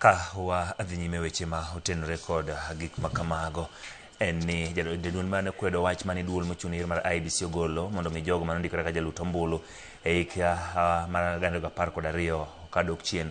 Ka wadhi nyime weche ma otenore kod gik ma kamago en ni jaduong' mane kwedo wach mane duol mochung' ne yiero mar IEBC ogolo mondo mi jogo mane ondikore kaka jalut ombulu e higa mar 2012 kadok chien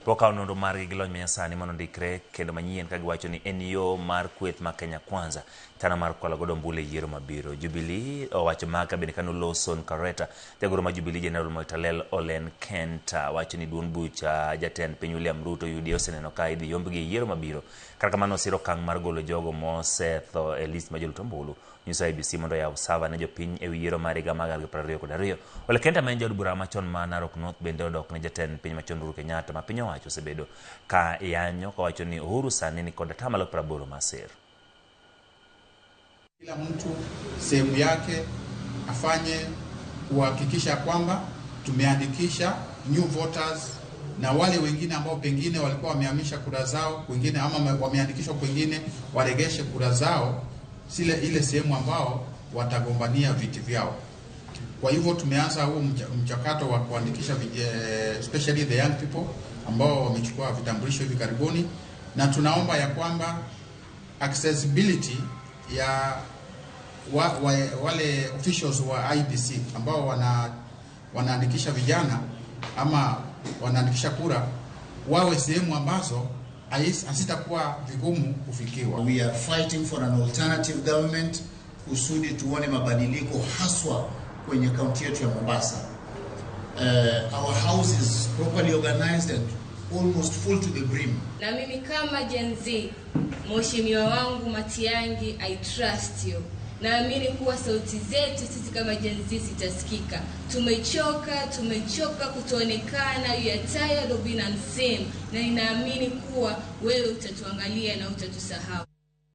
pok okawo nonro margi gi lony manyasani mondo ondikre kendo manyien ka giwacho ni en yo mar kweth ma Kenya Kwanza tana mar kwalo godo ombulu e yiero mabiro. Jubilee owacho maga bende kane oloso Kareta jagoro mar Jubilee General Moitalel Olen Kenta wacho ni duond bucha jatend piny William Ruto UDA oseneno ka idhi yombgi e yiero mabiro. Kata kamano osiro okang' mar golo jogo mosetho e list mar jolut ombulu nyiso IEBC mondo oyaw sava ne jopiny ewi yiero mar higa mar 2022. Ole Kenta ma en jaod bura machon ma Narok North bende odok ne jatend piny machon Uhuru Kenyatta ma piny owacho osebedo ka yanyo kowacho ni Uhuru sani ni kod atamalo 80 mar ser. Kila mtu sehemu yake afanye kuhakikisha kwamba tumeandikisha new voters na wale wengine ambao pengine walikuwa wamehamisha kura zao kwingine ama wameandikishwa kwingine waregeshe kura zao zile ile sehemu ambao watagombania viti vyao. Kwa hivyo tumeanza huu mchakato wa kuandikisha especially the young people ambao wamechukua vitambulisho hivi karibuni, na tunaomba ya kwamba accessibility ya wale officials wa IEBC ambao wanaandikisha vijana ama wanaandikisha kura wawe sehemu ambazo hazitakuwa vigumu kufikiwa. We are fighting for an alternative government kusudi tuone mabadiliko haswa kwenye kaunti yetu ya Mombasa. Our house is properly organized and almost full to the brim. Na mimi kama Gen Z, mheshimiwa wangu Matiang'i, I trust you. Naamini kuwa sauti zetu sisi kama Gen Z zitasikika. Tumechoka, tumechoka kutoonekana, we are tired of being unseen. Na ninaamini kuwa wewe utatuangalia na utatusahau.